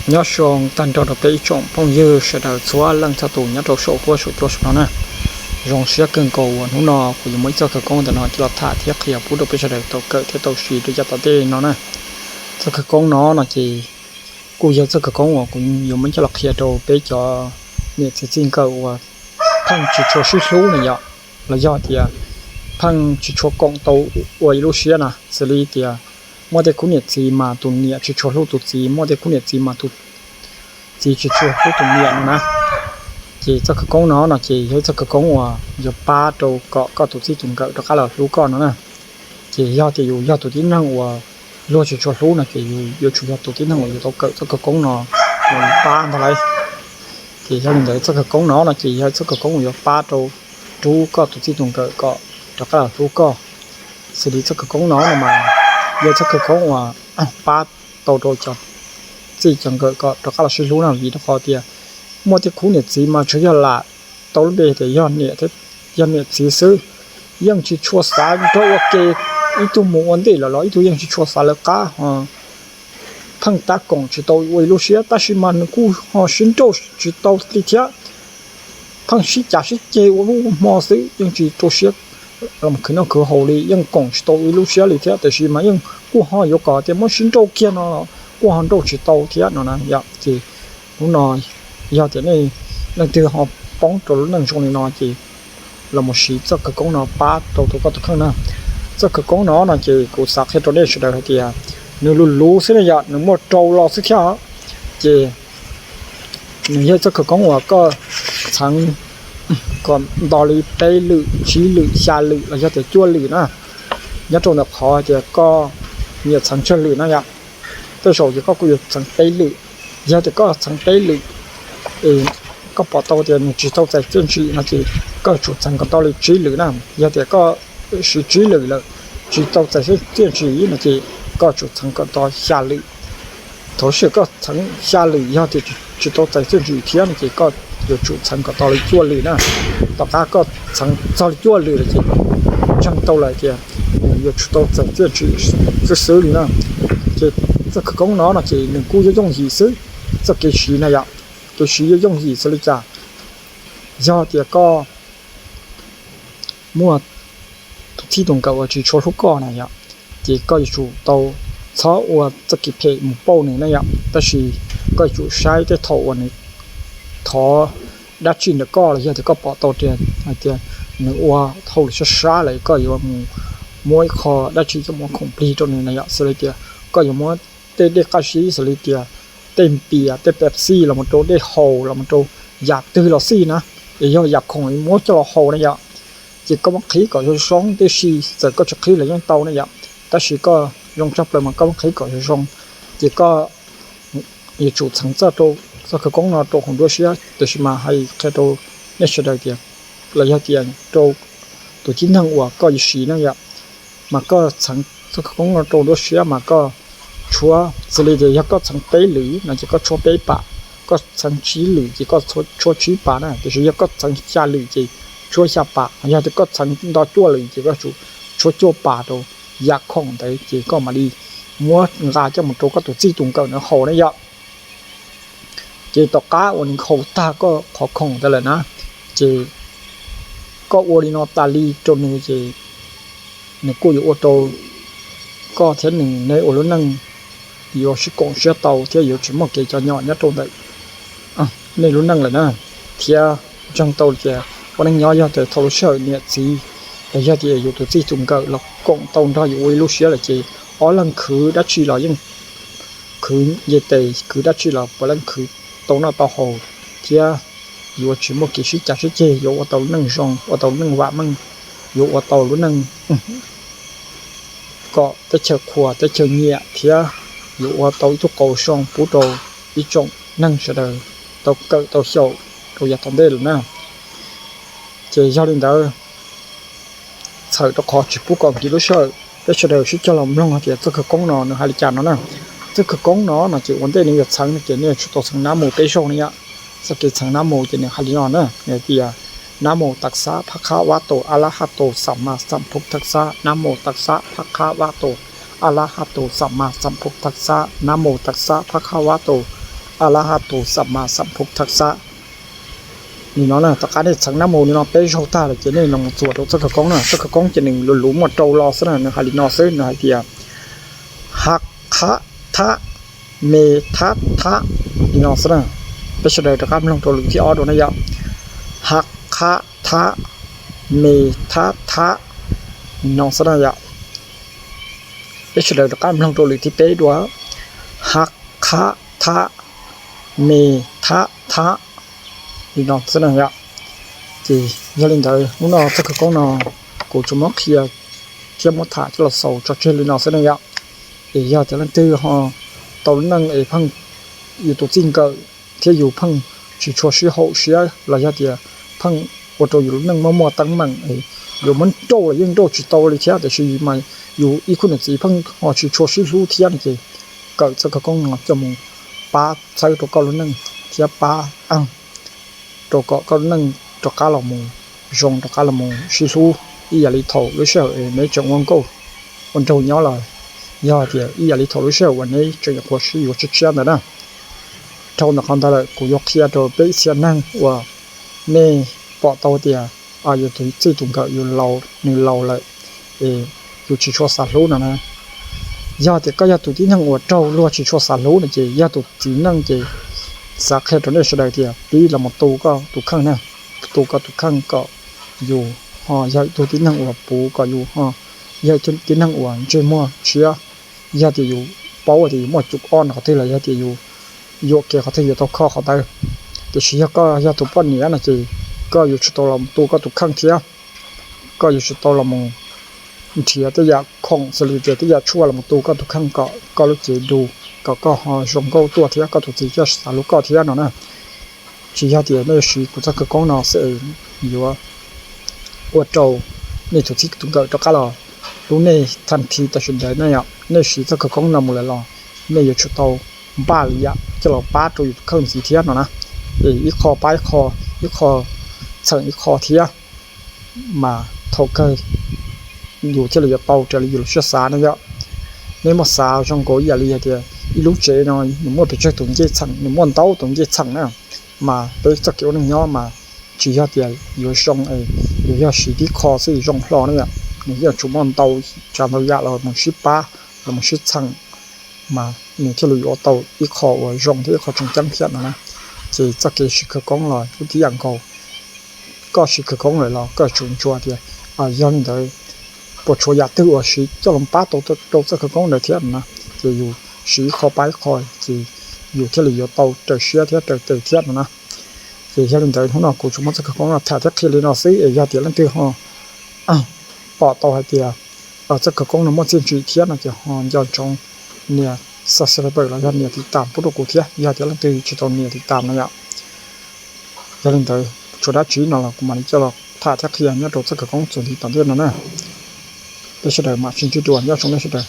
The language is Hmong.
Nyob zoo tag nrho rau peb ib tsoom phooj ywg sawv daws txhua leej txhua tus nyob rau saum huab saum cua saum no na. Zoo siab kawg nkaus uas hnub no kuv yuav muab ib txoj khawv koob ntawm no coj los tham thiab qhia pub rau peb sawv daws tau kawm thiab tau siv rau yav tom ntej no na. Txoj khawv koob no no ces kuj yog txoj khawv koob uas kuv yuav muab coj los qhia rau peb cov niam txiv txij nkawm uas pheej tsis tshua sib hlub na yom, los yog tias pheej tsis tshua koom tau ua ib lub siab na, xws li tias muaj tej khub niam txiv mas tus niam tsis tshua hlub tus txiv, muaj tej khub niam txiv mas tus txiv tsis tshua hlub tus niam no na. Ces txoj khawv koob no no ces yog ib txoj khawv koob uas yuav pab rau kom koj tus txij tus nkawm rov qab los hlub koj no na. Ces yog tias yus yog tus tib neeg uas luag tsis tshua hlub no ces yus yuav tsum yog tus tib neeg uas yuav tau kawm txoj khawv koob no los pab ntag lauj. Ces yog li ntawd txoj khawv koob no no ces yog txoj khawv koob uas yuav pab rau rub koj tus txij tus nkawm kom rov qab los hlub koj. Xws li txoj khawv koob no no mas yog txoj khawv koob uas pab tau rau cov txij cov nkawm kom rov qab los sib hlub na, vim rau qhov tias muaj tej khub niam txiv mas tsuas yog lam tau lub npe tias yog niam txiv xwb, yeej tsis tshua xav nrog ua ke, ib tug mus ua ntej lawm los ib tug yeej tsis tshua xav lawv qab, pheej tab koom tsis tau ua ib lub siab, tab sis mas nws kuj ho sib nrauj tsis tau li thiab. Pheej sib cav sib ceg ua lub hmo xwb, yeej tsis rau siab los khwv noj khwv haus li, yeej koom tsis tau ua ib lub siab li thiab, tiam sis mas yeej kuj ho yuav kom tias muab sib nrauj kiag no los kuj ho nrauj tsis tau thiab no na yom. Ces hnub no yog tias nej leej twg ho poob rau lub neej zoo li no ces los mus siv txoj khawv koob no pab rau tus koj tus kheej na. Txoj khawv koob no no ces kuv xav qhia rau nej sawv daws hais tias nws luv luv xwb na yom, nws muaj rau lo xwb thiab. Ces nws yog txoj khawv koob uas koj txheev kom nto li peb lwm, tsib lwm, xya lwm los yog tias cuaj lwm na. Nyob rau ntawm qhov tias koj nyiam txheev tsawg lwm na yom. Tej zaum ces koj kuj yuav txheev peb lwm. Yog tias koj txheev peb lwm, koj pom tau tias nws tsis tau txais txiaj ntsig no ces koj yuav tsum txheev kom tau li tsib lwm na. Yog tias koj siv tsib lwm lawm tsis tau txais txiaj ntsig no ces koj yuav tsum txheev kom tau xya lwm. Thaum lub sij hawm koj txheev xya lwm yog tias tsis tau txais txiaj ntsig thiab no ces koj yuav tsum txheev kom tau li cuaj lwm na. Tom qab koj txheev txog li cuaj lwm lawm ces ntseeg tau lawm tias nws yuav tsum tau txais txiaj ntsig xwb xwb li na. Ces txoj khawv koob no no ces nws kuj yooj yim xwb, txoj kev siv na yom, kev siv yooj yim xws li cas? Yog tias koj muaj tus txij tus nkawm uas tsis tshua hlub koj na yom, ces koj yuav tsum tau txhob ua txoj kev phem mus pauj nws na yom, tab sis koj yuav tsum saib tej thaum uas nws thov dab tsi ntawm koj los yog tias koj pom tau tias hais tias nws ua hauj lwm sab sab lawm koj yuav mus muab ib qho dab tsi coj mus khoom plig rau nws na yom, xws li tias koj yuav muab tej dej qab zib xws li tias tej npias tej Pepsi los mus rau dej haus los mus rau yam twg los xij na, es yog yam khoom muab coj los haus na yom, ces koj muab qhib kom zoo zoo tib si, txawm koj tsis qhib los yeej tau na yom, tab sis koj zoo tshaj plaws mas koj muab qhib kom zoo zoo. Ces koj yuav tsum txheev txoj khawv koob no rau hauv nruab siab, tiam sis mas hais qhia rau nej sawv daws tias los yog tias rau tus tib neeg uas koj yuav siv na yom, mas koj txheev txoj khawv koob no rau nruab siab mas koj tshuab, xws li tias yog koj txheev peb lwm no ces koj tshuab peb pas, koj txheev tsib lwm ces koj tshuab tsib pas na, tiam sis yog koj txheev xya lwm ces tshuab xya pas, yog tias koj txheev nto cuaj lwm ces koj tshuab cuaj pas rau yam khoom ntawd ces koj mam li muab nqa coj mus rau koj tus txij tus nkawm ntawd haus na yom. Ces tom qab uas nws haus tag koj qhov khoom ntawd lawm na, ces koj ua li no tas li rau nws ces nws kuj yuav ua rau koj thiab nws nej ua lub neej yuav sib koom siab tau thiab yuav tsis muaj kev cov nyom nyob rau ntawm nej lub neej lawm na. Thiab ntseeg tau tias ua neej nyob yog tias thaum lub sij hawm niam txiv los yog tias yus tus txij tus nkawm los koom tau nrog yus ua ib lub siab lawm ces ob leeg khwv dab tsi los yeej khwv nce tes, khwv dab tsi los puav leej khwv tau noj tau haus, thiab yuav tsis muaj kev sib cav sib ceg, yuav ua tau lub neej zoo, ua tau lub neej vam meej, yuav ua tau lub neej kom teb chaws qhuas teb chaws nyiam thiab yuav ua tau ib tug qauv zoo pub rau ib tsoom neeg sawv daws tau kawm tau xyaum rau yav tom ntej lawm na. Ces yog li ntawd, txhawm rau qhov tsis pub kom nkim lub sij hawm, peb sawv daws sib cog los mloog hais tias txoj khawv koob no nws hais li cas no na. Txoj khawv koob no no ces ua ntej nws yuav txheev no ces nej yuav tsum tau txheev nab mus peb zaug na yom. Txoj kev txheev nab mus ces nws hais li no na, nws hais tias nab mus tas xab phab qhab vab tus a la hab tus xam mas xam phuv tas xab, nab mus tas xab phab qhab vab tus a la hab tus xam mas xam phuv tas xab, nab mus tas xab phab qhab vab tus A la ha tus xam mas xam phuv thaj xab. Nim no na tom qab nej txheev nab mus li no peb zaug tag lawm ces nej los mus txuas rau txoj khawv koob na. Txoj khawv koob ces nws luv luv muaj rau lo xwb na, nws hais li no xwb, nws hais tias ha qha tha me tha tha li no xwb na. Peb sawv daws rov qab mloog rau lwm thib ob dua na yom. Ha qha tha me tha tha li no xwb na yom. Peb sawv daws rov qab mloog rau lwm thib peb dua. Ha qha tha me tha tha li no xwb na yom. Ces yog li ntawd hnub no txoj khawv koob no kuv tsuas muab qhia thiab muab tham coj los xaus tso tseg li no xwb na yom. Es yog tias leej twg ho tau lub neej es pheej yus tus txij nkawm thiab yus pheej tsis tshua sib haum siab los yog tias pheej ua rau yus lub neej muaj muaj teeb meem, yuav muab nrauj los yeej nrauj tsis tau li thiab, tiam sis mas yus ib khub niam txiv pheej ho tsis tshua sib hlub thiab no ces kawm txoj khawv koob no coj mus pab txhawb rau koj lub neej thiab pab rau kom koj lub neej rov qab los mus zoo, rov qab los mus sib hlub ib yam li thaum lub sij hawm es neb tseem ua nkauj ua nraug nyob lawm, yog tias ib yam li thaum lub sij hawm uas neb tseem nyuam qhuav sib yuav tshiab tshiab ntawd na. Dhau ntawm qhov ntawd lawm kuv yuav qhia rau peb txhia neeg uas nej pom tau tias yus tus txij tus nkawm yus laus, nws laus lawm es yus tsis tshua xav hlub no na. Yog tias koj yog tus tib neeg uas raug luag tsis tshua xav hlub no ces yog tus txiv neej ces xav qhia rau nej sawv daws tias pib los mus tu koj tus kheej na, tu koj tus kheej kom yus ho yog ib tug tib neeg uas puv, kom yus ho yog ib tug tib neeg uas ntsej muag tshiab. Yog tias yus paub tias yus muaj cum ob no qhov twg los yog tias yus yuam kev qhov twg yuav tau kho qhov ntawd. Tiam sis yog koj yog tus poj niam no ces koj yuav tsum tau los tu koj tus kheej thiab. Koj yuav tsum tau los mus nrhiav tej yam khoom xws li tias tej yam tshuaj los mus tu koj tus kheej kom koj lub cev du, kom koj ho zoo nkauj tuaj thiab koj tus txiv thiaj xav hlub koj thiab no na. Tsis yog tias nej yuav siv kuv txoj khawv koob no xwb yuav ua rau nej tus txij tus nkawm rov qab los hlub nej thaj thib tam sim ntawd ne yom. Nej siv txoj khawv koob no mus lawm los nej yuav tsum tau npaj li yam coj los pab rau yus tus kheej ntxiv thiab no na. Es ib qho pab ib qho, ib qho txheem ib qho thiab, mas thaum kawg yus thiaj li yuav tau raws li yus lub siab xav na yom. Nej muaj xav zoo nkaus ib yam li hais tias ib lub tsev no nws muaj pes tsawg tus ncej txheem, nws muaj ntau tus ncej txheem na, mas peb txoj kev ua neej nyob mas tsis yog tias yuav zoo es yus yog siv tib qho xwb zoo hlo na yom. Nws yeej yuav tsum muaj ntau tsav ntau yam los mus sib pab, los mus sib txheem, mas nws thiaj li yuav tau ib qho uas zoo thiab ib qho tseem ceeb thiab no na. Ces txoj kev siv khawv koob los kuj tib yam nkaus. Koj siv khawv koob lawm los koj tsum ntsuas tias yog li ntawd puas tshuav yam twg uas siv coj los pab tau rau txoj khawv koob ntawd thiab no na. Ces yus siv ib qho pab ib qho ces yus thiaj li yuav tau raws siab thiab raws tes thiab no na. Ces yog li ntawd hnub no kuv tsuas muab txoj khawv koob no tham thiab qhia li no xwb es yog tias leej twg ho pom tau hais tias txoj khawv koob no muaj txiaj ntsig thiab no ces ho nco ntsoov nias subscribe los yog nias tiv tam pub rau kuv thiab yog tias leej twg tsis tau nias tiv tam no yom. Yog li ntawd tshuav dab tsi no los kuv mam li coj los tham thiab qhia nyob rau txoj khawv koob txuas ntxiv tom ntej no na. Peb sawv daws mam sib ntsib dua, nyob zoo nej sawv daws.